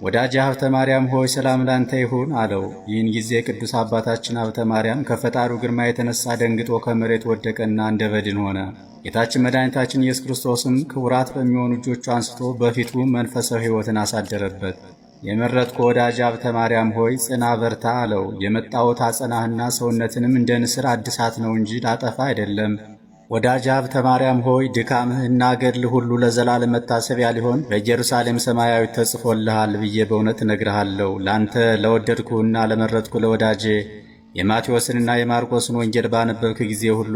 ወዳጅ ሀብተ ማርያም ሆይ ሰላም ላንተ ይሁን አለው። ይህን ጊዜ ቅዱስ አባታችን ሀብተ ማርያም ከፈጣሪው ግርማ የተነሳ ደንግጦ ከመሬት ወደቀና እንደ በድን ሆነ። ጌታችን መድኃኒታችን ኢየሱስ ክርስቶስም ክቡራት በሚሆኑ እጆቹ አንስቶ በፊቱ መንፈሳዊ ሕይወትን አሳደረበት። የመረጥኩ ወዳጅ ሀብተ ማርያም ሆይ ጽና፣ በርታ አለው። የመጣሁት አጸናህና ሰውነትንም እንደ ንስር አድሳት ነው እንጂ ላጠፋ አይደለም። ወዳጅ ሀብተ ማርያም ሆይ ድካምህና ገድል ሁሉ ለዘላለም መታሰቢያ ሊሆን በኢየሩሳሌም ሰማያዊት ተጽፎልሃል ብዬ በእውነት እነግርሃለሁ። ለአንተ ለወደድኩህና ለመረጥኩ ለወዳጄ የማቴዎስንና የማርቆስን ወንጌል ባነበብክ ጊዜ ሁሉ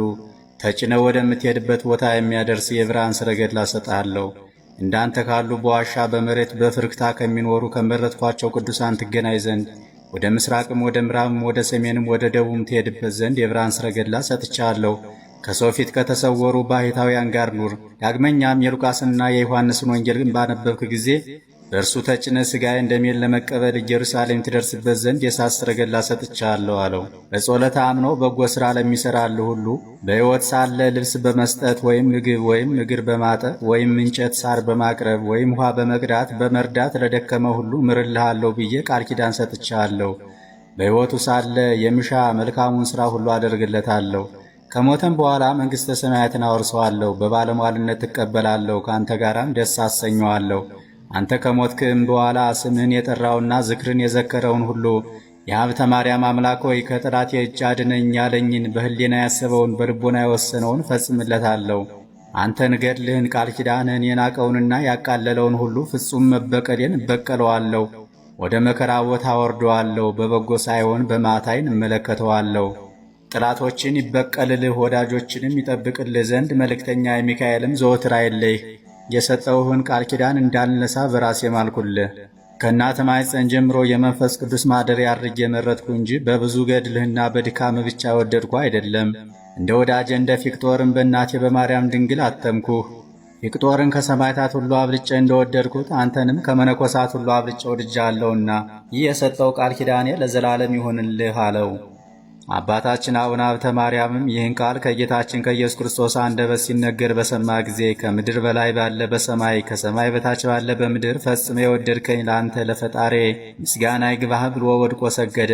ተጭነው ወደምትሄድበት ቦታ የሚያደርስ የብርሃን ሰረገላ እሰጥሃለሁ። እንዳንተ ካሉ በዋሻ በመሬት በፍርክታ ከሚኖሩ ከመረጥኳቸው ቅዱሳን ትገናኝ ዘንድ ወደ ምስራቅም ወደ ምዕራብም ወደ ሰሜንም ወደ ደቡብም ትሄድበት ዘንድ የብርሃን ሰረገላ ሰጥቻለሁ። ከሰው ፊት ከተሰወሩ ባሕታውያን ጋር ኑር። ዳግመኛም የሉቃስንና የዮሐንስን ወንጌል ግን ባነበብክ ጊዜ በእርሱ ተጭነ ሥጋዬን እንደሚል ለመቀበል ኢየሩሳሌም ትደርስበት ዘንድ የእሳት ሰረገላ ሰጥቻለሁ አለው። በጸሎተ አምኖ በጎ ሥራ ለሚሠራል ሁሉ በሕይወት ሳለ ልብስ በመስጠት ወይም ምግብ ወይም እግር በማጠብ ወይም እንጨት ሳር በማቅረብ ወይም ውኃ በመቅዳት በመርዳት ለደከመ ሁሉ ምርልሃለሁ ብዬ ቃል ኪዳን ሰጥቻለሁ። በሕይወቱ ሳለ የሚሻ መልካሙን ሥራ ሁሉ አደርግለታለሁ። ከሞተም በኋላ መንግሥተ ሰማያትን አወርሰዋለሁ። በባለሟልነት እቀበላለሁ፣ ከአንተ ጋራም ደስ አሰኘዋለሁ። አንተ ከሞትክም በኋላ ስምህን የጠራውና ዝክርን የዘከረውን ሁሉ የሀብተ ማርያም አምላክ ሆይ ከጠላት የእጅ አድነኝ ያለኝን በሕሊና ያሰበውን በልቦና የወሰነውን ፈጽምለታለሁ። አንተን ገድልህን ቃል ኪዳንህን የናቀውንና ያቃለለውን ሁሉ ፍጹም መበቀሌን እበቀለዋለሁ። ወደ መከራ ቦታ ወርደዋለሁ። በበጎ ሳይሆን በማታይን እመለከተዋለሁ። ጠላቶችን ይበቀልልህ ወዳጆችንም ይጠብቅልህ ዘንድ መልእክተኛ የሚካኤልም ዘወትር አይለይህ። የሰጠውህን ቃል ኪዳን እንዳልነሳ በራሴ ማልኩልህ። ከእናት ማኅፀን ጀምሮ የመንፈስ ቅዱስ ማደሪያ አድርጌ መረጥኩ እንጂ በብዙ ገድልህና በድካም ብቻ ወደድኩ አይደለም። እንደ ወዳጄ እንደ ፊቅጦርም በእናቴ በማርያም ድንግል አተምኩህ። ፊቅጦርን ከሰማዕታት ሁሉ አብልጬ እንደወደድኩት አንተንም ከመነኮሳት ሁሉ አብልጬ ወድጃለሁና ይህ የሰጠው ቃል ኪዳኔ ለዘላለም ይሁንልህ አለው። አባታችን አቡነ ሀብተ ማርያምም ይህን ቃል ከጌታችን ከኢየሱስ ክርስቶስ አንደበት ሲነገር በሰማ ጊዜ ከምድር በላይ ባለ በሰማይ ከሰማይ በታች ባለ በምድር ፈጽመ የወደድከኝ ለአንተ ለፈጣሬ ምስጋና ይግባህ ብሎ ወድቆ ሰገደ።